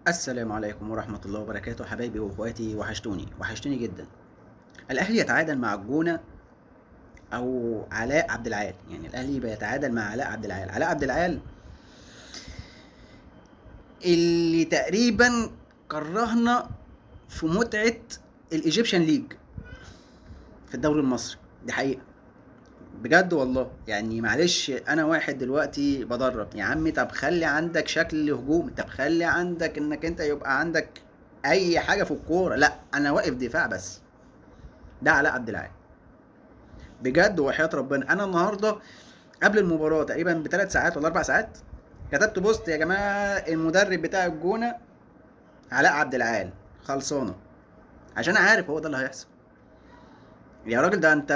السلام عليكم ورحمة الله وبركاته حبايبي واخواتي، وحشتوني وحشتوني جدا. الاهلي يتعادل مع الجونة او علاء عبد العال، يعني الاهلي بيتعادل مع علاء عبد العال. علاء عبد العال اللي تقريبا كرهنا في متعة ال Egyptian League في الدوري المصري، دي حقيقة بجد والله. يعني معلش انا واحد دلوقتي بدرب يا عمي، طب خلي عندك شكل هجوم، طب خلي عندك انك انت يبقى عندك اي حاجة في الكورة، لا انا واقف دفاع بس. ده علاء عبد العال بجد وحياه ربنا. انا النهارده قبل المباراة تقريبا بثلاث ساعات ولا 4 ساعات كتبت post، يا جماعة المدرب بتاع الجونه علاء عبد العال خلصانه، عشان عارف هو ده اللي هيحصل. يا راجل ده انت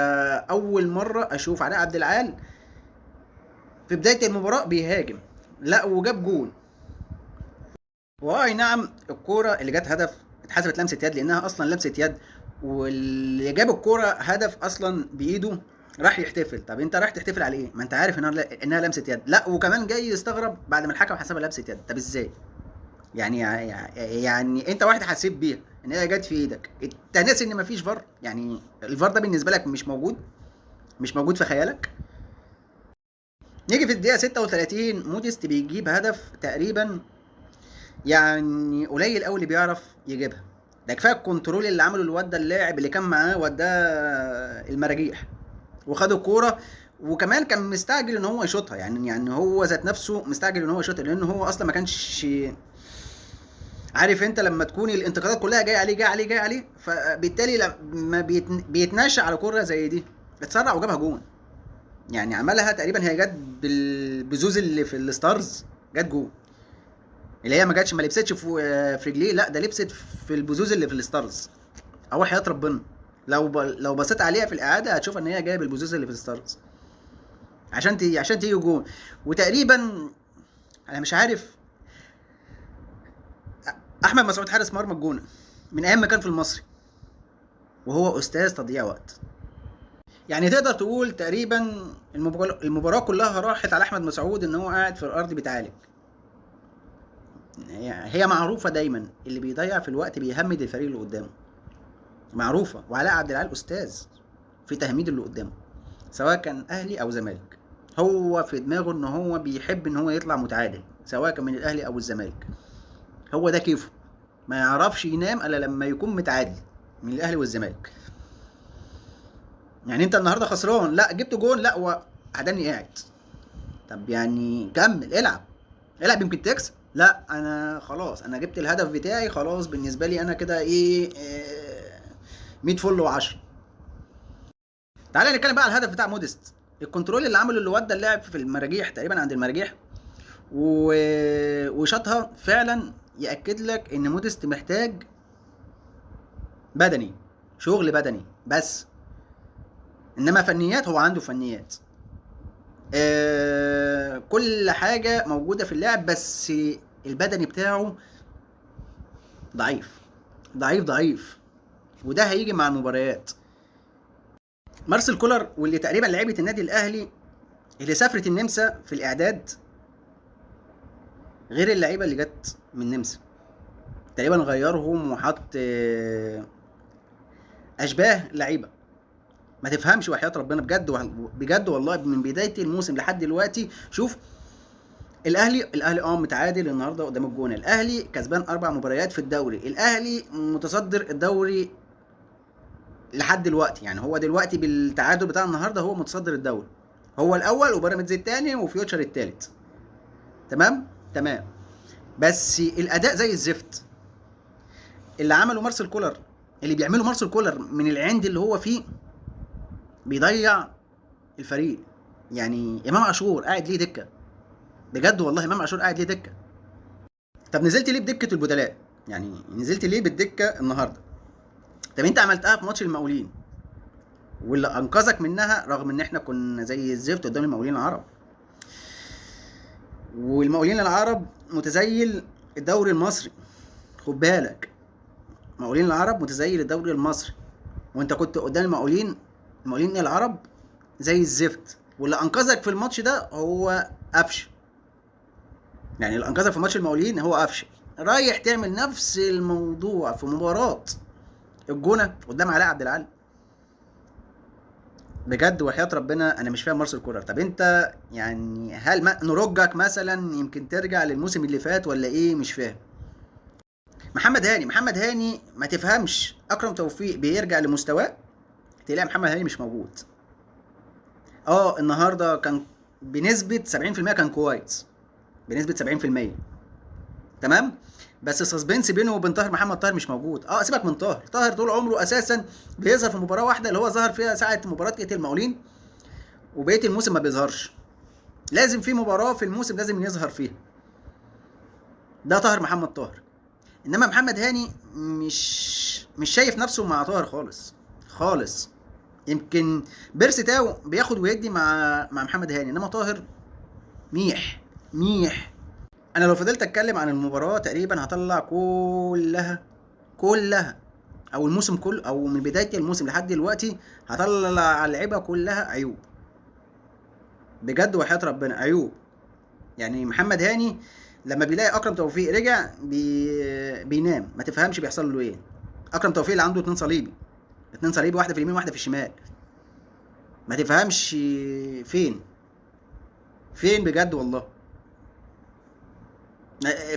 اول مرة اشوف علاء عبد العال في بداية المباراة بيهاجم، لا وجاب جون. واي نعم الكورة اللي جت هدف اتحسبت لمسه يد لانها اصلا لمسه يد، واللي جاب الكورة هدف اصلا بايده راح يحتفل. طب انت رايح تحتفل على ايه؟ ما انت عارف انها لمسه يد. لا وكمان جاي يستغرب بعد ما الحكم حسبها لمسه يد. طب ازاي؟ يعني انت واحد حسيت بيها ان هي جت في ايدك، انت ناسي ان مفيش فار؟ يعني الفار ده بالنسبة لك مش موجود، مش موجود في خيالك. نيجي في الدقيقة 36 موديست بيجيب هدف تقريبا يعني قليل قوي اللي بيعرف يجيبها. ده كفاية ال control اللي عمله الواد ده، اللاعب اللي كان معاه وداه المراجيح وخد الكورة، وكمان كان مستعجل ان هو يشوطها. يعني هو ذات نفسه مستعجل ان هو يشوطها، لان هو اصلا ما كانش عارف. انت لما تكون الانتقادات كلها جاية عليه جاية عليه جاية عليه، فبالتالي لما بيتناشى على كورة زي دي اتسرع وجابها جون. يعني عملها تقريبا هي جت بالبزوز اللي في ال stars، جت جون اللي هي ما جاتش، ما لبستش في رجليه، لا ده لبست في البزوز اللي في ال stars. اهو حياة ربنا لو بصيت عليها في الاعادة هتشوف ان هي جاية بالبزوز اللي في ال stars عشان تيجي جون. وتقريبا انا مش عارف احمد مسعود حارس مرمى الجونه من ايام ما كان في المصري وهو استاذ تضييع وقت. يعني تقدر تقول تقريبا المباراة كلها راحت على احمد مسعود ان هو قاعد في الارض بيتعالج. هي معروفة دايما اللي بيضيع في الوقت بيهمد الفريق اللي قدامه، معروفة. وعلاء عبد العال استاذ في تهميد اللي قدامه سواء كان اهلي او زمالك. هو في دماغه ان هو بيحب ان هو يطلع متعادل سواء كان من الاهلي او الزمالك، هو ده كيفه، ما يعرفش ينام الا لما يكون متعادل من الاهلي والزمالك. يعني انت النهارده خسران، لا جبت جون، لا وعدني قاعد، طب يعني كمل العب العب يمكن تكسب. لا انا خلاص انا جبت الهدف بتاعي خلاص، بالنسبة لي انا كده ايه 100 فل و10. تعالى نتكلم بقى على الهدف بتاع موديست، ال control اللي عمله اللي ودى اللاعب في المراجيح تقريبا عند المراجيح وشاطها. فعلا ياكد لك ان موديست محتاج بدني، شغل بدني بس، انما فنيات هو عنده فنيات، كل حاجة موجودة في اللاعب، بس البدني بتاعه ضعيف ضعيف ضعيف، وده هيجي مع المباريات. مارسيل كولر واللي تقريبا لعيبة النادي الاهلي اللي سافرت النمسا في الاعداد غير اللعيبة اللي جت من النمسا، تقريبا غيرهم وحط اشباه لعيبة ما تفهمش وحياة ربنا بجد بجد والله. من بداية الموسم لحد دلوقتي شوف الاهلي متعادل النهارده قدام الجونه، الاهلي كسبان 4 مباريات في الدوري، الاهلي متصدر الدوري لحد دلوقتي. يعني هو دلوقتي بالتعادل بتاع النهارده هو متصدر الدوري، هو الاول وبيراميدز الثاني وفيوتشر الثالث. تمام تمام، بس الاداء زي الزفت. اللي عمله مارسيل كولر، اللي بيعمله مارسيل كولر من العند اللي هو فيه بيضيع الفريق. يعني امام عاشور قاعد ليه دكه، بجد والله امام عاشور قاعد ليه دكه. طب نزلت ليه بدكه البدلاء؟ يعني نزلت ليه بالدكه النهارده؟ طب انت عملتها في ماتش المقاولين واللي انقذك منها رغم ان احنا كنا زي الزفت قدام المقاولين العرب، والمقاولين العرب متزيل الدوري المصري، خد بالك مقاولين العرب متزيل الدوري المصري، وانت كنت قدام المقاولين العرب زي الزفت، واللي انقذك في الماتش ده هو قفشه. يعني اللي انقذك في ماتش المقاولين هو قفشه. رايح تعمل نفس الموضوع في مباراة الجونه قدام علاء عبد العال. بجد وحياة ربنا انا مش فاهم مارسيل كولر. طب انت يعني هل ما نرجك مثلا يمكن ترجع للموسم اللي فات ولا ايه؟ مش فاهم. محمد هاني ما تفهمش. اكرم توفيق بيرجع لمستواه، تلاقي محمد هاني مش موجود. النهارده كان بنسبة 70% كان كويس، بنسبة 70%، تمام. بس ال suspense بينه وبين طاهر محمد طاهر مش موجود. سيبك من طاهر، طاهر طول عمره اساسا بيظهر في مباراة واحدة اللي هو ظهر فيها ساعة مباراة كأس المقاولين، وبقية الموسم ما بيظهرش. لازم في مباراة في الموسم لازم يظهر فيها، ده طاهر محمد طاهر. انما محمد هاني مش شايف نفسه مع طاهر خالص خالص. يمكن بيرسي تاو بياخد ويدي مع محمد هاني، انما طاهر ميح ميح. انا لو فضلت اتكلم عن المباراة تقريبا هطلع كلها او الموسم كله، او من بداية الموسم لحد دلوقتي هطلع على اللعيبة كلها عيوب، بجد وحياه ربنا عيوب. يعني محمد هاني لما بيلاقي اكرم توفيق رجع بينام، ما تفهمش بيحصل له ايه. اكرم توفيق اللي عنده 2 صليبي، 2 صليبي، واحدة في اليمين واحدة في الشمال، ما تفهمش فين فين بجد والله.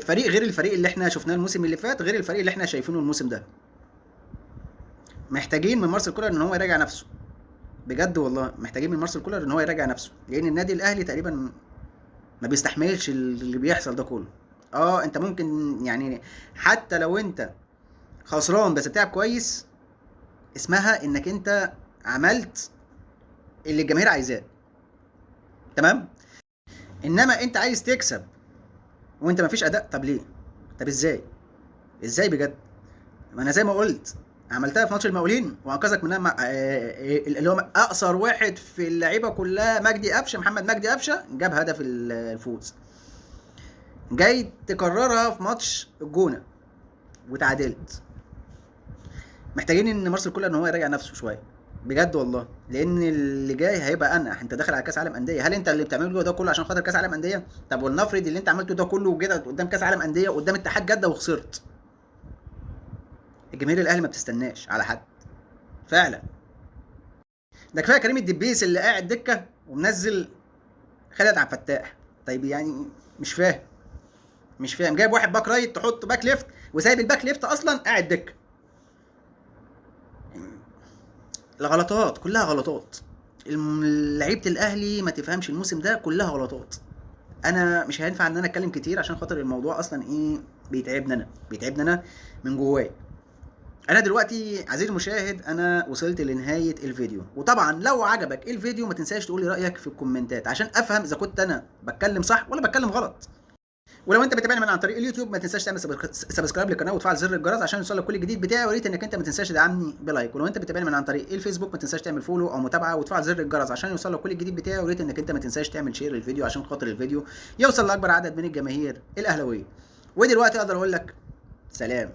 فريق غير الفريق اللي احنا شفناه الموسم اللي فات، غير الفريق اللي احنا شايفينه الموسم ده. محتاجين من مارسيل كولر ان هو يراجع نفسه بجد والله، محتاجين من مارسيل كولر ان هو يراجع نفسه، لان النادي الاهلي تقريبا ما بيستحملش اللي بيحصل ده كله. انت ممكن يعني حتى لو انت خسران بس بتلعب كويس، اسمها انك انت عملت اللي الجماهير عايزاه، تمام. انما انت عايز تكسب وانت مفيش اداء، طب ليه؟ طب ازاي؟ ازاي بجد؟ ما انا زي ما قلت عملتها في ماتش المقاولين وانقذك منها مع اللي هو اقصر واحد في اللعيبة كلها، مجدي قفشه، محمد مجدي قفشه جاب هدف الفوز. جاي تكررها في ماتش الجونه وتعادلت. محتاجين ان مارسيل كولر ان هو يراجع نفسه شوية بجد والله، لان اللي جاي هيبقى انا، انت داخل على كاس عالم اندية، هل انت اللي بتعمله ده كله عشان خاطر كاس عالم اندية؟ طب ولنفرض اللي انت عملته ده كله وجيت قدام كاس عالم اندية قدام اتحاد جده وخسرت، الجماهير الاهلي ما بتستناش على حد فعلا. ده كفاية كريم الدبيس اللي قاعد دكه ومنزل خالد عبد الفتاح. طيب يعني مش فاهم، مش فاهم، جايب واحد back right تحطه back left وسايب ال back left اصلا قاعد دكه. الغلطات كلها غلطات، لعيبة الاهلي ما تفهمش الموسم ده كلها غلطات. انا مش هينفع ان انا اتكلم كتير عشان خاطر الموضوع اصلا ايه، بيتعبني انا، بيتعبني انا من جوايا. انا دلوقتي عزيزي المشاهد انا وصلت لنهاية الفيديو، وطبعا لو عجبك الفيديو ما تنساش تقولي رايك في الكومنتات عشان افهم اذا كنت انا بتكلم صح ولا بتكلم غلط. ولو انت بتابعني من عن طريق اليوتيوب ما تنساش تعمل subscribe للقناة وتفعل زر الجرس عشان يوصلك كل جديد بتاعي، وريت انك انت ما تنساش تدعمني ب like. ولو انت بتابعني من عن طريق الفيسبوك ما تنساش تعمل follow او متابعه وتفعل زر الجرس عشان يوصلك كل جديد بتاعي، وريت انك انت ما تنساش تعمل share للفيديو عشان خاطر الفيديو يوصل لاكبر عدد من الجماهير الاهلاوية. ودلوقتي اقدر اقول لك سلام.